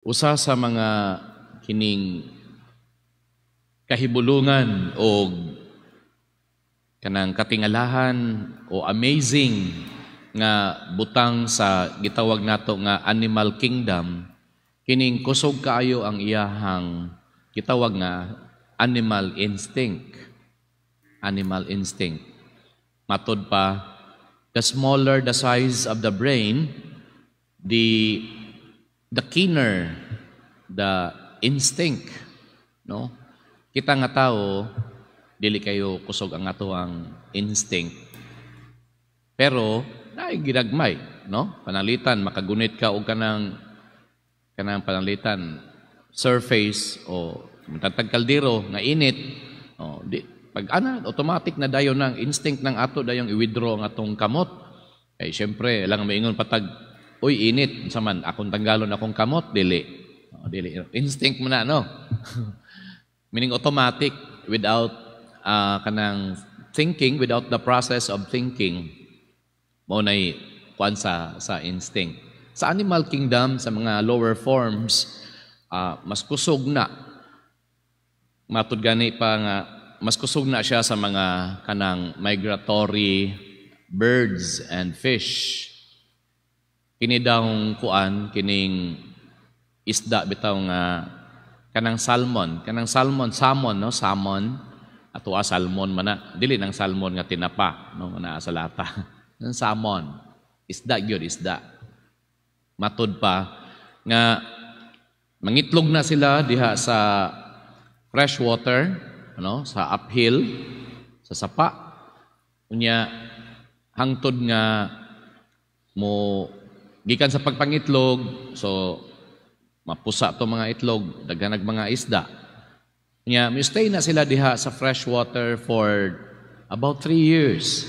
Usa sa mga kining kahibulungan o kanang katingalahan o amazing nga butang sa gitawag nato nga animal kingdom, kining kusog kaayo ang iyahang gitawag nga animal instinct. Animal instinct. Matod pa, the smaller the size of the brain, the keener the instinct, no? Kita nga tao, dili kayo kusog ang ato ang instinct. Pero naay ginagmay, no? Panalitan makagunit ka og kanang panalitan surface o tatag kaldero nga init, o di pag ana, automatic na dayon ng instinct ng ato dayong i-withdraw ang atong kamot. Kay syempre lang maingon patag, "Uy, init," unsa man akong tanggalon akong kamot? Dili. O, dili instinct mo na, no? Meaning automatic, without kanang thinking, without the process of thinking, mao nay kuan sa instinct. Sa animal kingdom, sa mga lower forms, mas kusog na. Matud gani pa nga mas kusog na siya sa mga kanang migratory birds and fish. Kini daw kuan, kining isda bitaw nga kanang salmon, salmon, no, salmon. Ato a salmon man na, dili nang salmon nga tinapa, no, naa sa lata. Nang salmon, isda gyud, isda. Matud pa nga mangitlog na sila diha sa fresh water, ano, sa uphill, sa sapa. Unya hangtod nga mo gikan sa pagpangitlog, so mapusa to mga itlog, daghan mga isda. Nya, stay na sila diha sa fresh water for about 3 years.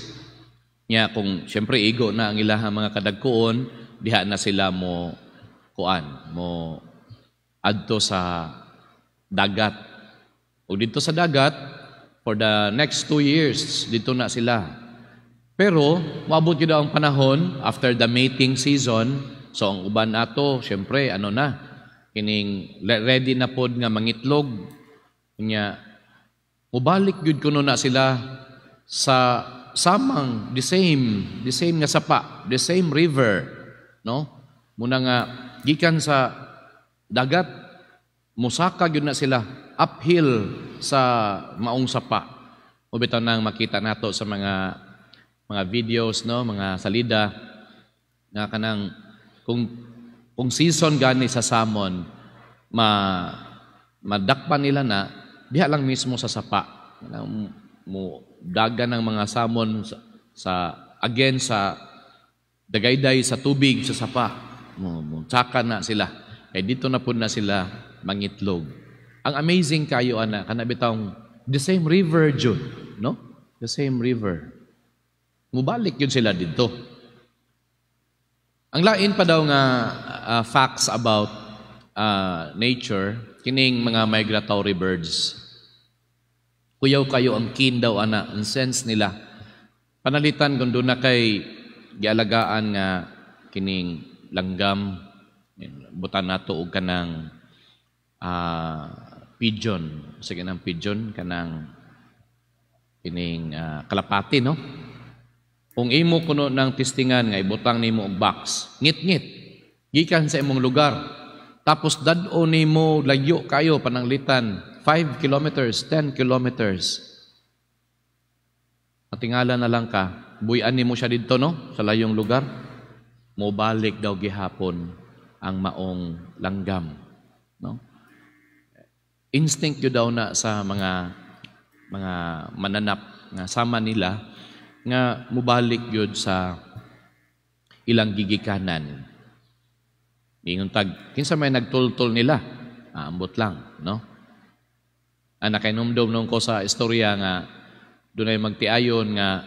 Nya, kung siyempre igo na ang ilahang mga kadagkuon, diha na sila mo kuan, mo adto sa dagat. O dito sa dagat, for the next 2 years, dito na sila. Pero, moabot gyud ang panahon, after the mating season, so ang uban ato, syempre, ano na, kining ready na pod nga mangitlog. Nya, mubalik gyud kuno na sila sa samang the same nga sapa, the same river, no? Muna nga gikan sa dagat, musaka gyud na sila uphill sa maong sapa. O bitaw nang makita nato sa mga videos, no, mga salida nga kanang kung season gani sa salmon, madakpan nila na diha lang mismo sa sapa. Kanang mo daga ng mga salmon sa again sa dagayday sa tubig sa sapa. Mo tsaka na sila. Kay dito na pud na sila mangitlog. Ang amazing kayo ana, kana bitawng the same river jud, no? The same river. Mubalik yun sila dito. Ang lain pa daw nga facts about nature, kining mga migratory birds. Kuyaw kayo ang keen daw ana, ang sense nila. Panalitan kung doon na kay gialagaan nga kining langgam, butan nato og kanang pigeon, sige nang pigeon, kanang kining kalapati, no? Kung imo kuno ng testingan nga ibutang nimo og box, ngit-ngit gikan sa imong lugar. Tapos dad-o nimo layo kayo, pananglitan 5 kilometers, 10 kilometers. Matingala na lang ka, buy-an nimo siya didto, no, sa layong lugar. Mobalik daw gihapon ang maong langgam, no? Instinct yun daw na sa mga mananap nga sama nila nga mubalik yun sa ilang gigikanan. Ingon tag, kinsa may nagtultol nila? Ah, ambot lang, no? Ah, nakainumdum nung ko sa istorya nga dunay magtiayon nga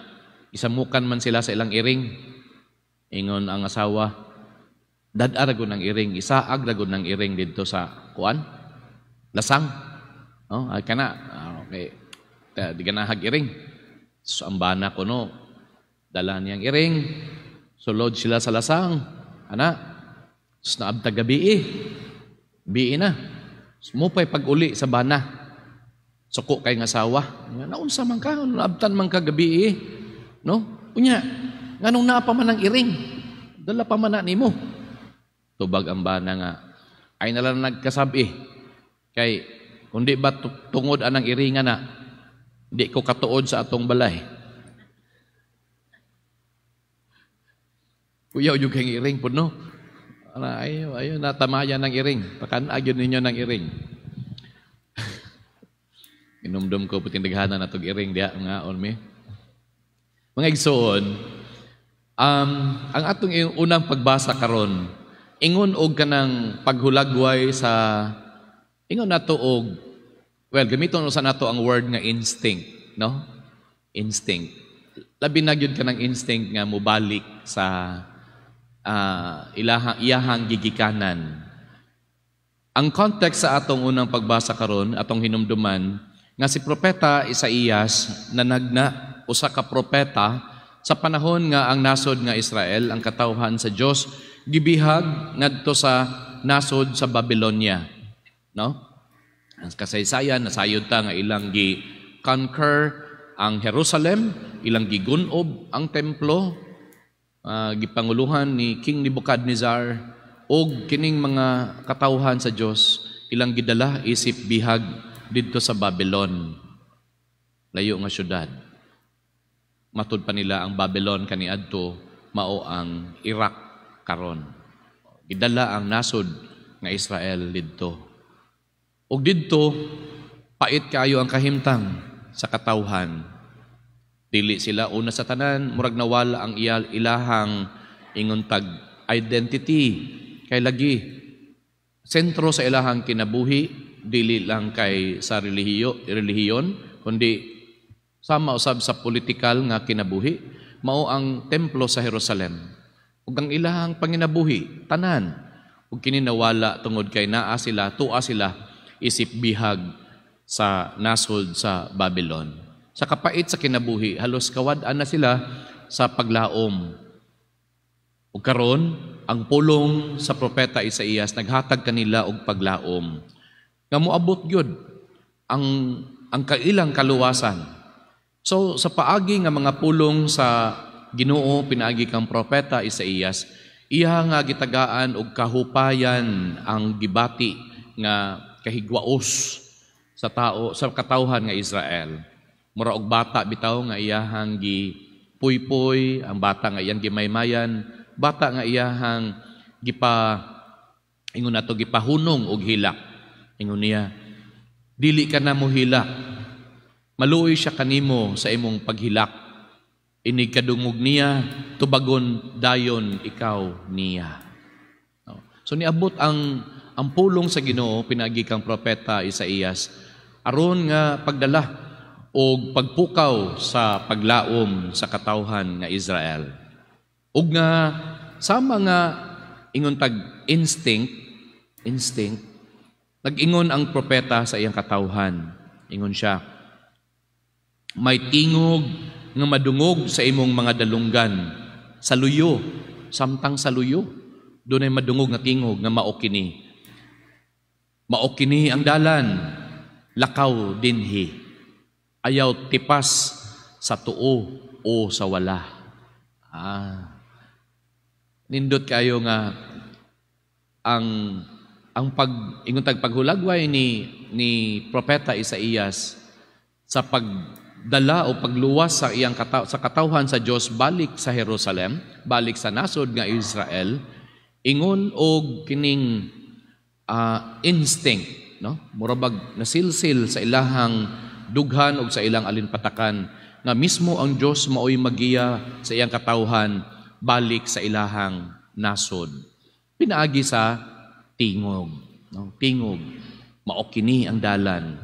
isamukan man sila sa ilang iring. Ingon ang asawa, dad-a ra ng iring, isaag ra ng iring didto sa kuan, lasang. Oh, ay kana, ah, okay. Di ganahag iring. So ang bana ko, no, dala niyang iring, sulod sila sa lasang, ana, so naabta gabi eh. Gabii na. Mupay pag-uli sa bana. Suko kay nga asawa. Naunsa man ka, naabtan man ka gabii. No? Unya, nganong naa pa man ang iring? Dala pa man na nimo. Tubag ang bana nga, ay nalang nagkasabi. Kay, kundi ba tungod anang iringa na, di ko katuod sa atong balay. Kuya, yung kayong iring po, no? Ayo, ayo, natamayan ng iring. Pakanag yun ninyo ng iring. Inumdum ko, puting daghanan na itong iring. Diya, nga, on me. Mga igsoon, ang atong unang pagbasa karon, ingon og kanang paghulagway sa, ingon nato og, well, gamiton usa nato ang word nga instinct, no? Instinct. Labi na gyud kanang instinct nga mobalik sa iyahang gigikanan. Ang context sa atong unang pagbasa karon, atong hinumduman, nga si Propeta Isaías nanagna usa ka propeta sa panahon nga ang nasod nga Israel, ang katawhan sa Dios, gibihag ngadto sa nasod sa Babylonia, no? Ang kasaysayan nasayod ta nga ilang gi-conquer ang Jerusalem, ilang gigunob ang templo, gipanguluhan ni King Nebuchadnezzar, og kining mga katawhan sa Dios ilang gidala isip bihag didto sa Babylon, layo nga syudad. Matud pa nila ang Babylon kaniadto mao ang Iraq karon. Gidala ang nasod nga Israel didto. Og didto pait kaayo ang kahimtang sa katawhan. Dili sila una sa tanan, murag nawala ang ilahang ingon tag identity kay lagi sentro sa ilahang kinabuhi, dili lang kay sa relihiyon kundi sama usab sa politikal nga kinabuhi, mao ang templo sa Jerusalem. Ug ang ilahang panginabuhi tanan ug kini nawala tungod kay naa sila, tua sila isip bihag sa nasod sa Babylon. Sa kapait sa kinabuhi, halos kawad-an na sila sa paglaom. Ug karon, ang pulong sa propeta Isaías naghatag kanila og paglaom nga moabot gyud ang kailang kaluwasan. So sa paagi nga mga pulong sa Ginoo pinaagi kang propeta Isaías, iya nga gitagaan og kahupayan ang gibati nga kahigwaos sa tao sa katawhan nga Israel. Mura og bata bitaw nga iyahang gipuypoy, ang bata nga iyang gimaymayan, bata nga iyahang gipa ingon nato gipahunong og hilak. Ingon niya, dili ka na mohilak. Maluoy siya kanimo sa imong paghilak. Inig kadungog niya, tubagon dayon ikaw niya. So niabot ang pulong sa Ginoo pinaagi kang propeta Isaías aron nga pagdala og pagpukaw sa paglaom sa katawhan nga Israel. Ug nga sama nga ingon tag instinct, nag-ingon ang propeta sa iyang katawhan. Ingon siya, may tingog nga madungog sa imong mga dalunggan sa luyo, samtang sa luyo, dunay madungog nga tingog nga mao kini. Mao kini ang dalan, lakaw dinhi. Ayaw tipas sa tuo o sa wala. Nindot kayo nga ang pag ingon tag paghulagway ni propeta Isaías sa pagdala o pagluwas sa iyang sa katawhan sa Dios balik sa Jerusalem, balik sa nasod nga Israel, ingon og kining instinct, no? Mura bag nasilsil sa ilahang dughan og sa ilang alinpatakan nga mismo ang Dios maoy magiya sa iyang katawhan balik sa ilahang nasod. Pinaagi sa tingog, no? Tingog, mao kini ang dalan,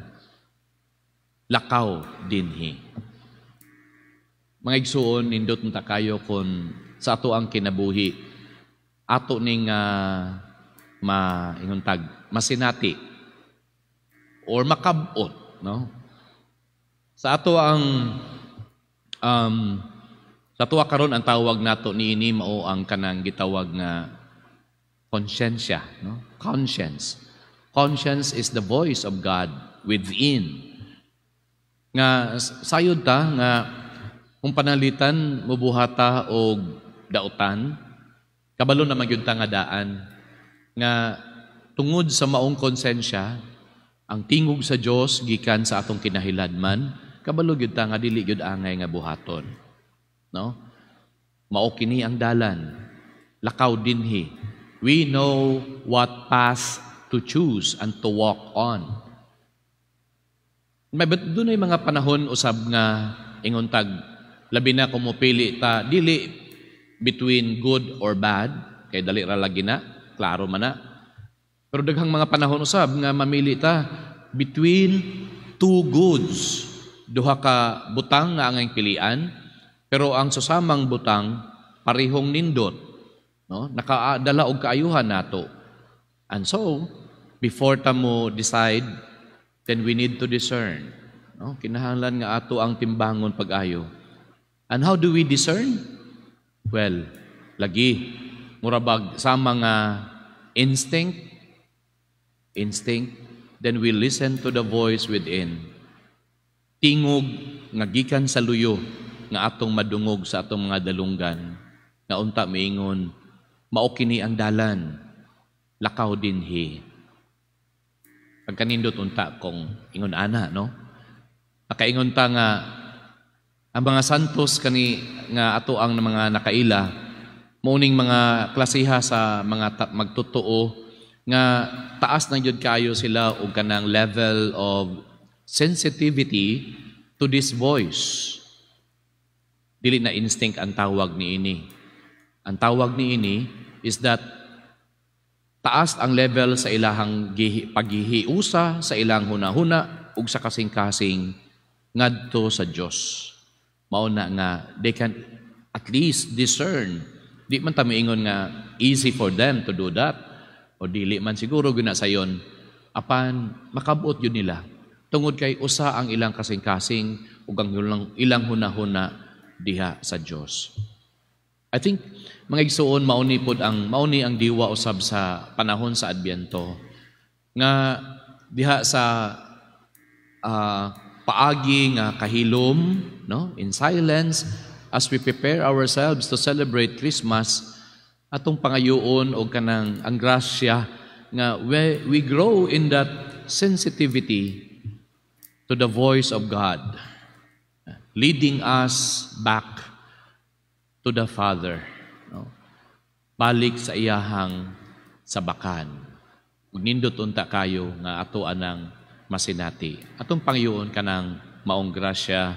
lakaw dinhi. Mga igsuon, nindot unta kayo kon sa ato ang kinabuhi ato ning maingon tag masinati or makabot, no? Sa ato ang sa ato karon ang tawag nato niini mao ang kanang gitawag nga konsyensya, no? Conscience. Conscience is the voice of God within. Nga sayod ta nga kung pananglitan mubuhata og dautan, kabalo na magyud ta nga daan nga tungod sa maong konsensya, ang tingog sa Dios gikan sa atong kinahiladman, kabalo gyud ta nga dili gyud angay nga buhaton. No? Mao kini ang dalan. Lakaw dinhi. We know what path to choose and to walk on. May but dunay mga panahon usab nga ingon tag labi na kung mopili ta dili between good or bad, kay dali ra lagi na, klaro man na. Pero daghang mga panahon usab nga mamili ta between two goods, duha ka butang nga angay pilian, pero ang susamang butang parehong nindot, no? Nakadala og kaayuhan nato. And so, before ta mo decide, then we need to discern. No? Kinahanglan nga ato ang timbangon pag-ayo. And how do we discern? Well, lagi murabag sa mga instinct, then we listen to the voice within. Tingog nga gikan sa luyo nga atong madungog sa atong mga dalunggan nga unta miingon, "Mao kini ang dalan, lakaw dinhi." Pagkanindot unta kung ingon ana, no? Nakaingon ta nga ang mga santos kani nga ato ang mga nakaila mao ning mga klasiha sa mga magtotoo nga taas na gyud kayo sila og kanang level of sensitivity to this voice. Dili na instinct ang tawag niini. Ang tawag niini is that taas ang level sa ilahang paghihiusa, sa ilang hunahuna ug sa kasing-kasing ngadto sa Dios. Mao na nga they can at least discern. Di man ta miingon nga easy for them to do that o dili man siguro guna sayon, apan makabot yun nila tungod kay usa ang ilang kasing-kasing ug ang ilang hunahuna diha sa Dios. I think, mga igsuon, mauni ang diwa usab sa panahon sa Adbyento nga diha sa paagi nga kahilom, no, in silence, as we prepare ourselves to celebrate Christmas, atong pangayoon og kanang ang grasya nga we grow in that sensitivity to the voice of God leading us back to the Father, no? Balik sa iyahang sabakan. Ug nindot unta kayo nga ato anang masinati. Atong pangayoon kanang maong grasya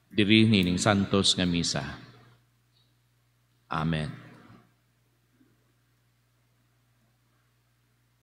diri ning santos nga misa. Amen.